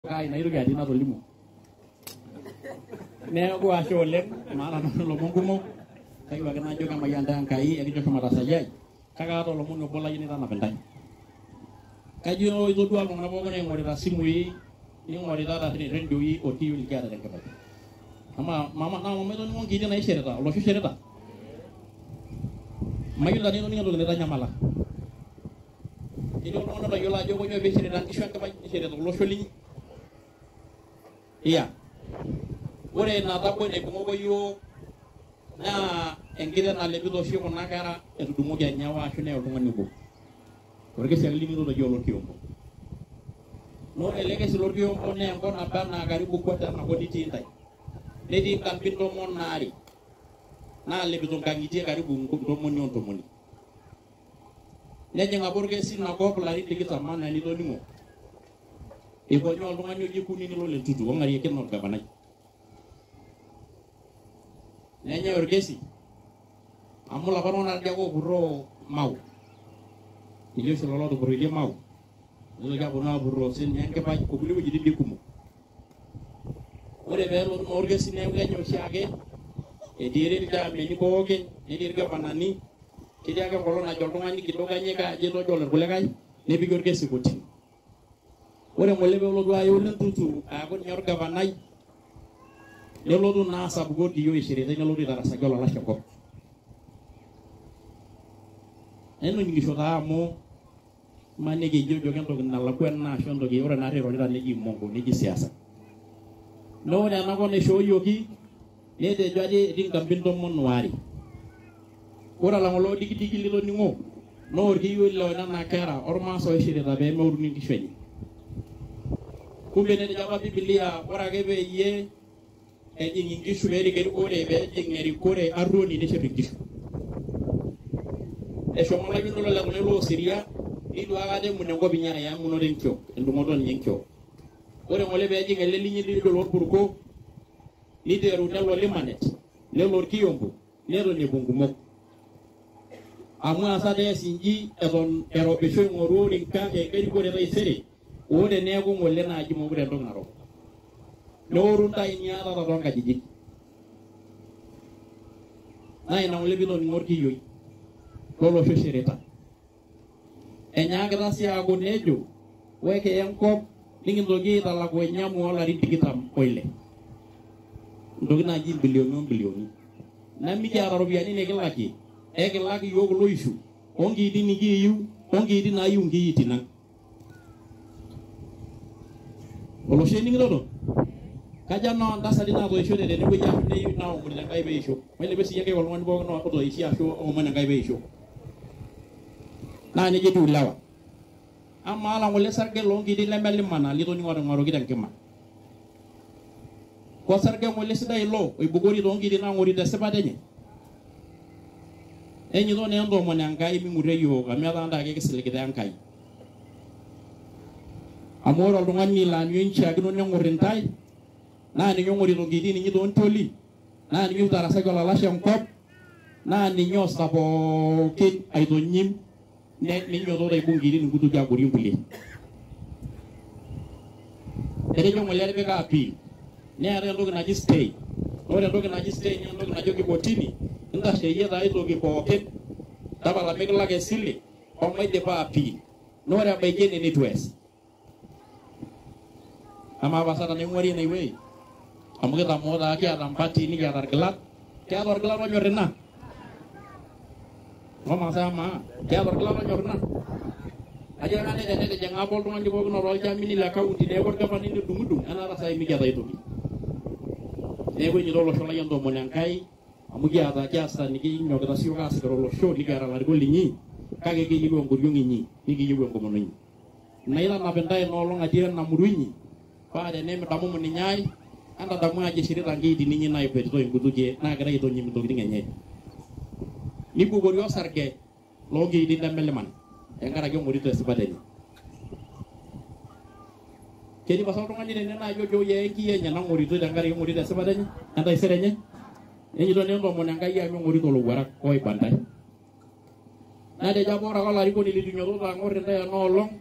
Kai naitoki atii natolimuo. Neeku ashe oleng, maata nanu ilomon kumok, kayieu ake najo kemayian intae Enkai, ekincho shomo tasayiai, kake aata olomoni obo layieu naitanap intae. Kajo itodua iltung'anak pookin oing'orita isimui, ning'oritata irredioi orkiyo likiata tenkipaji. Amaa mama naa mama itoning'o nkiitin naishirita, olosho oishirita? Mayiolo tenaa itoning'o entoki naitanyamala. Ketii oltung'ani otayiolo ajo konyoo peishirita nkishu enkipaji, nishirita olosho linyi? Iya. Ore ina taboi naibung'oko yiok naa enkiteng nalepito oshi kuna kera etudung'oki enyewa ashu neya oltung'ani obo. Orkesi ake lining'ito iyie olorkiompo. Naa ore ele kesi lorkiompo naa enkop naba anaa karibu quarter ena kop nitii intae. Netii nkampin 12 naalepito nkang'itie karibu ntomoni ontomoni. Nejing apa orkesi ina kop ilarin 20 anaa enitoning'o. Eikonyaa oltung'ani oji Kunini Lole Ntutu ong'arieki anaa orgavanai. Nenyai orkesi amu lapa tung'anak ake oopurroo Mau. Ninche oshi lelo ootupurroitie Mau. Nitoki aponu aapurroo sininye Enkipai okulie wuejitin dii kumok. Ore peelotu naa orkesi neeku kenya oshiake, etii ilchaameni pookin, netii irgavanani, ketii ake enkolong najo oltung'ani kidogo anyika ajo itojo irkulikae, nepiki orkesi kotini. Ore ng'ole peelotu aya Ole Ntutu aaku ninye orgavanai, nelotu naa asapuku orkiyo oishiritae nelotu aitarasaki olalashe enkop. Nainoning'isho taa amu imaniki ejo entoki nalakwa ena ashu entoki ore naarri irorita neji mongo neji siasa. Naa ore ena kop naishooyioki netejo ajo etii nkampin 12. Ore alang olo dikidiki litoning'o naa orkiyo loo nena kera ormaasai oishirita pee meoruni nkishu enye. Kumbe netejo apa Biblia ore ake peyie ejing inkishu peerik erikore peejing erikore arruoni nishir inkishu. Eshomo olayioni lole tung'ani loosiria neitu aikata emun enkop inyi aya emunoto enkiok, endung'oto ninye enkiok. Ore ng'ole peejing ele linyi lijo lorpurko niteru nelo Limanet, nelo Orkiompo, neton epuo nkumok. Amu asa tees inji eton eropisho aing'oru orinka erikore taisere, ore neeku ng'ole naaji mokure entoki narok. Neoru ntae niatata toonkajijik. Naa ina ng'ole piitoning'o orkiyioi lolosho oishirita. Enyaakita sii aaku nejo wekiya enkop nikintoki aitalaku enyamu oolarin 26. Ntokitin naaji imbilioni ombilioni. Nemikiata iropiyiani nikilakie, ekilak iyiook iloishu onkiitin nikiiyieu onkiitin naayieu nkiitin ang'. Olosho ening'itoto? Kaja noo ntasati naatoishote tenewueji ashu neyieu naomonito Enkai peisho? Mailepa siyie enkaik oltung'ani pookin otoishe ashu oomon Enkai peisho. Naa nejia etiu ilewa. Amaa alang ng'ole sarge loonkiitin lemelimana litoning'o otang'aroki tenkima. Kosarge ng'ole sidai ilo oibukori toonkiitin naang'ori tesipata enye. Enyito naa entoomon Enkai ming'urrie yiok amu etaa ntae ake kisiligita Enkai. Amu ore oltung'ani laa ninye oinchiakino neng'or intae naa ninye ong'orito nkiitin inyi toontioli, naa ninye oitarasaki olalashe enkop, naa ninye oosita pookin aitonyim ninyototo aibung nkiitin inkutukie agorie nkulie. Etejo ng'ole etipika appeal. Neetae entoki naji stay. Ore entoki naji stay naa entoki najoki kotini, intasheyie taa aitoki pookin, tapala mikilak esile, omaidipa appeal. Naa ore ebaiki ene neitu ees. Amaa pasa tenaing'uari ine wueji? Amu kitamoo taa kiata mpatii nikiata irgilat. Kiata orgilat onyor ina? Omaasai amaa? Kiata orgilat onyor ina? Ajo nanu tenetijing'a apa oltung'ani pookin otaa olchamini le county neeku orgavanai nedung'udung' enaata saai mikiata aitoki. Neeku enyito olosho lai entoomon Enkai amu kiata kiasita nikinyokita siyiok aasikira olosho nikiata ilarikok linyi kake kiyieu enkoriong inyi nikiyieu enkomono inyi. Naitanap intae inoolong atii ena murua inyi paa tenemidamumu ninye ai entadamu ajo ishirita nkiitin inyi naikwetitoi inkutukie naagira aitonyim intokitin enye. Nibukori osarge loonkiitin nemeliman tenkaraki eng'orito esipata enye. Ketii pasa oltung'ani tene naaji ojo yee enkiyia enye nang'oritoi tenkaraki eng'orito esipata enye entaisere enye? Nenyito naa entoomon Enkai amu eng'orito ilowuarak oiba ntae. Natejo apa ore ake olarikoni leitu inyototo ang'or intae enoolong